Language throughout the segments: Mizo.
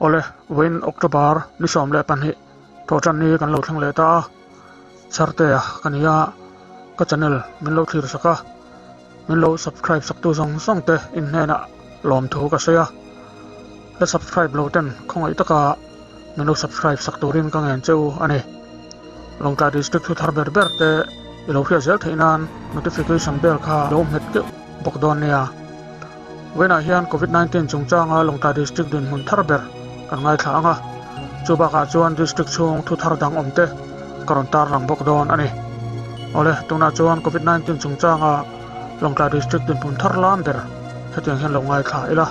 Awle, vawiin October ni 12 thawhtan ni kan lo thleng leh ta a, Chartea ka ni a, ka channel min lo thlir sak a, min lo subscribe sak tu zawng zawng te in hnenah lawmthu ka sawi a, la subscribe lo ten khawngaih taka min lo subscribe sak turin ka ngen che u a ni. Lawngtlai District thu thar ber ber te i lo hriat zel theih nan notification bell kha lo hmet keuh bawk dawn nia. Vawiinah hian Covid 19 chungchanga Lawngtlai District dinhmun thar ber kan ngaithla ang a, chu bakah chuan District chhung thu thar dang awm te ka rawn tarlang bawk dawn a ni. Awle, tunah chuan Covid 19 chungchanga Lawngtlai District dinhmun thar lam ber hetiang hian lo ngaithla ila.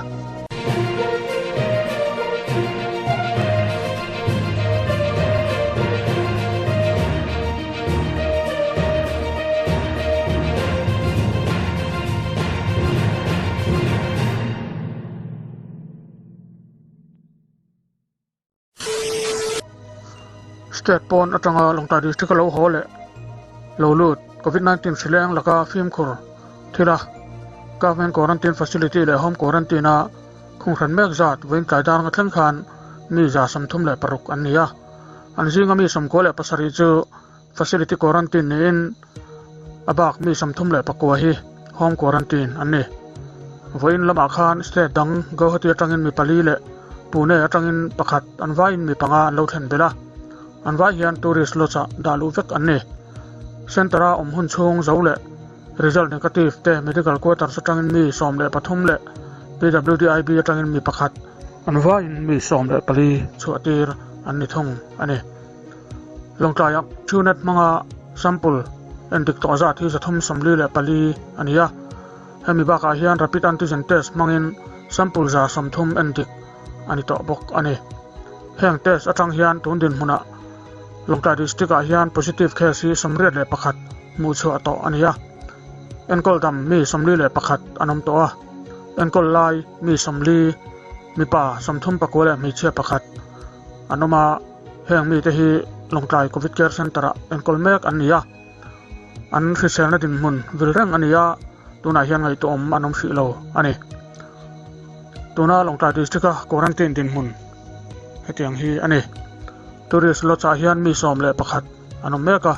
State pawn atanga Lawngtlai District a lo haw leh lo lut Covid 19 hri leng laka fimkhur thil a Government Quarantine Facility leh Home Quarantine a khunghran mek zat vawiin tlai dar nga thleng khan mi 36 an ni a. An zinga mi 97 chu Facility Quarantine niin a bak mi 39 hi Home Quarantine an ni. Vawiin lamah khan state dang Guwahati atangin mi pali leh Pune atangin pakhat an vaiin mi panga an lo thlen belh a, an vai hian tourist lodge-ah dah luh vek an ni. Centre-a awm hun chhung zo leh result negative te medical quarters atangin mi 13 leh PWDIB atangin mi pakhat an vaiin mi 14 chhuah tir an ni thung a ni. Lawngtlaiah Qnet hmanga sample endik tawh zat hi 344 a ni a, hemi bakah hian rapid antigen test hmangin sample 130 endik a ni tawh bawk a ni. Heng test atang hian tun dinhmunah Lawngtlai District-ah hian positive case hi 81 hmuh chhuah tawh a ni a, enkawl dam mi 41 an awm tawh a, enkawl lai mi 40, mipa 39 leh hmeichhia pakhat an awm a. Heng mite hi Lawngtlai Covid Care Centre-ah enkawl mek an ni a, an hriselna dinhmun vil reng a ni a, tunah hian ngaihtuahawm an awm hrih lo a ni. Tuna Lawngtlai District-a quarantine dinhmun hetiang hi a ni. Tourist Lodge-ah hian mi 11 an awm mek a,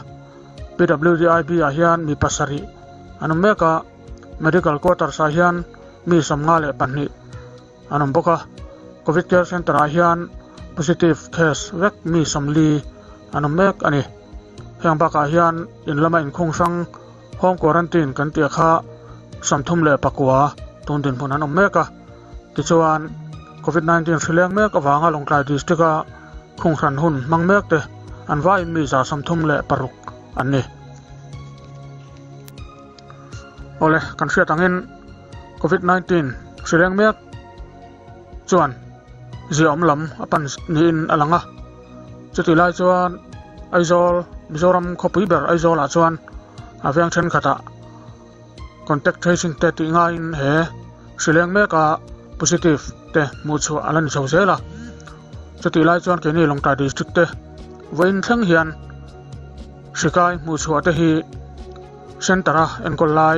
PWDIB-ah hian mi pasarih an awm mek a, Medical Quarters-ah hian mi 52 an awm bawk a, Covid Care Centre ah hian positive case vek mi 40 an awm mek a ni. Heng bakah hian in lama inkhung hrang Home Quarantine kan tih kha 39 tun dinhmun an awm mek a, tichuan Covid 19 hri leng mek avanga Lawngtlai District a khung hran hun hmang mek te an vaiin mi 36 an ni. Awle, kan hriat angin Covid 19 hri leng mek chuan ziahawm lam a pan niin a lang a, chutih lai chuan Aizawl, Mizoram khawpui ber Aizawlah chuan a veng thenkhatah contact tracing te tih ngaiin he hri leng meka positive te hmuh chhuah a la ni chho zel a, chutih lai chuan keini Lawngtlai District te vawiin thleng hian hri kai hmuh chhuah te hi Centre a enkawl lai,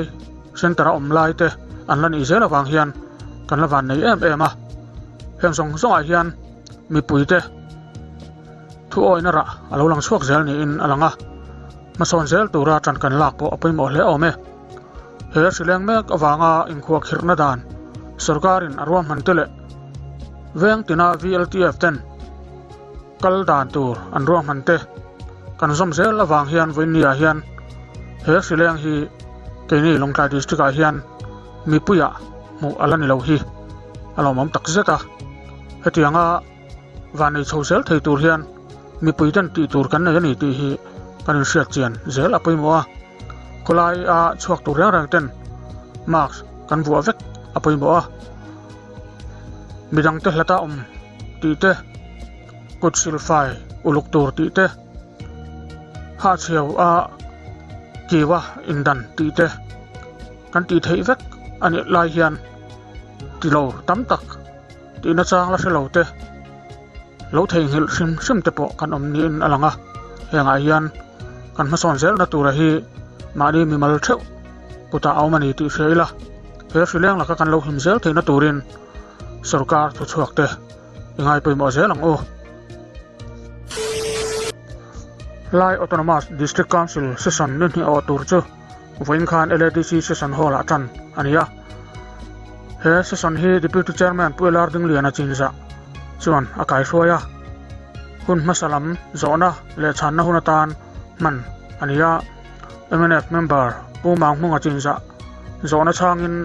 centre a awm lai te an la nih zel avang hian kan la van nei em em a. Heng zawng zawngah hian mipui te thu awina rah a lo lang chhuak zel niin a lang a. Hmasawn zel tura tan kan lak pawh a pawimawh hle awm e. He hrileng mek avanga inkhuahkhirhna dan sorkarin a ruahman te leh veng tina VLTF ten Kal dan tur an ruahman te kan zawm zel avang hian vawinia hian he hrileng hi keini Lawngtlai District ah hian mipuiah hmuh a la ni lo hi a lawmawm tak zet a. Hetianga van nei chho zel thei tur hian mipui ten tih tur kan nei a ni tih hi kan inhriat chian zel a pawimawh a. Khawlai a chhuak tur reng reng ten mask kan vuah vek a pawimawh a. Midangte hlata awm tih te, kut silfai uluk tur tih te, hahchhiau a kiua indan tih te kan tih theih vek a nih lai hian ti lo tam tak tihna chang la hre lo te, lo theihnghilh hrim hrim te pawh kan awm niin a lang a, hengah hian kan hmasawn zelna tura hi mahni mimal theuh kutah a awm a ni tih hria ila, he hrileng laka kan lo him zel theihna turin sorkar thuchhuak te. I ngai pawimawh zel ang u. Lai Autonomous District Council session ni hnih awh tur chu vawiin khan LADC session hall ah tan a ni a. He session hi Deputy Chairman Pu LR Dingliana Chinzah chuan a kaihruai a. Hun hmasa lam zawhna leh chhanna hun atan hman a ni a. Mnf member Pu Manghmunga Chinzah zawhna chhangin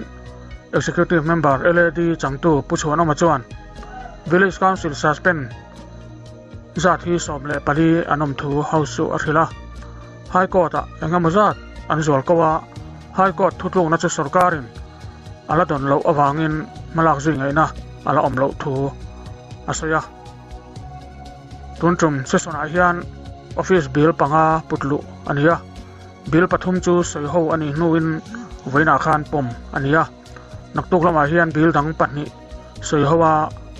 Executive Member LAD changtu Pu Chhuanawma chuan Village Council suspend zat hi 14 an awm thu House chu a hrilh a. High Court-ah eng emaw zat an zual ko a, High Court thutlukna chu sorkarin a la dawn loh avangin hmalak zui ngaihna a la awm loh thu a sawi a. Tun tum session-ah hian Office Bill panga put luh a ni a. Bill pathum chu sawiho a nih hnuin vawiinah khan pawm a ni a, naktuk lamah hian bill dang pahnih sawihoa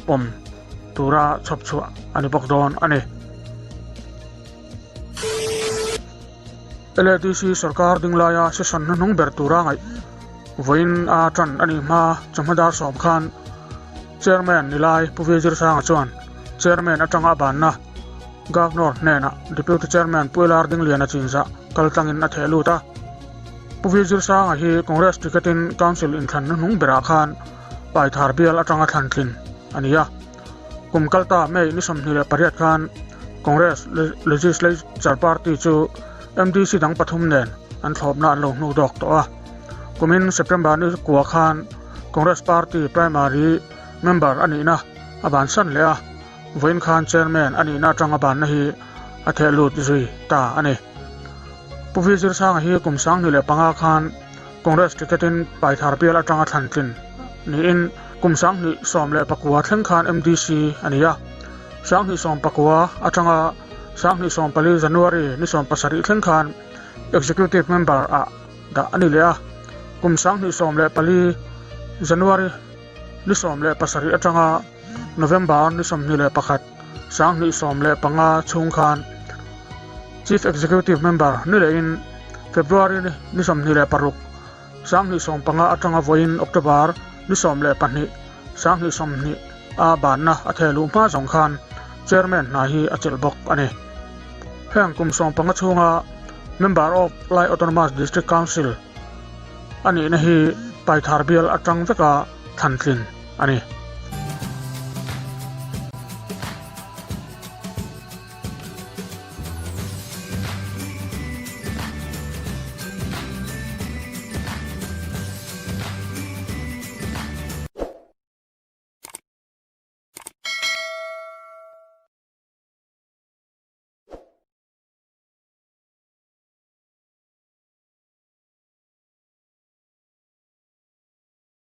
pawm tura chhawp chhuah a ni bawk dawn a ni. LADC sorkar ding laia session hnuhnung ber tura ngaih vawiin a tan a nih hma chawhma dar sawm khan Chairman Nilai Pu Vizirsanga chuan Chairman atanga a banna Governor hnenah Deputy Chairman Pu LR Dingliana chinzah kal tlangin a theh lut a. Pu Vizirsanga hi Congress ticket-in Council inthlan hnuhnung berah khan Paithar bial atanga thlan tlin a ni a. Kum kalta May ni 28 khan Congress Legislature Party chu MDC dang pathum nen an thlawpna an lo hnu dawk tawh a. Kumin September ni kua khan Congress Party Primary member a nihna a bansan leh a. Vawiin khan Chairman a nihna atanga banna hi a theh lut zui ta a ni. Pu V Zirsanga hi kum 2005 khan Congress ticket-in Paithar bial atanga thlan tlin niin kum 2019 thleng khan MDC a ni a. 2019 atanga 2014 January ni 17 thleng khan Executive Member ah dah a ni leh a. Kum 2014 January ni 17 atanga November ni 21, 2015 chhung khan Chief Executive Member ni lehin February ni 26, 2015 atanga vawiin October ni 12, 2020 a banna a theh luh hma zawng khan Chairman hna hi a chelh bawk a ni. Heng kum 15 chhunga Member of Lai Autonomous District Council a nihna hi Paithar bial atang veka thlan tlin a ni.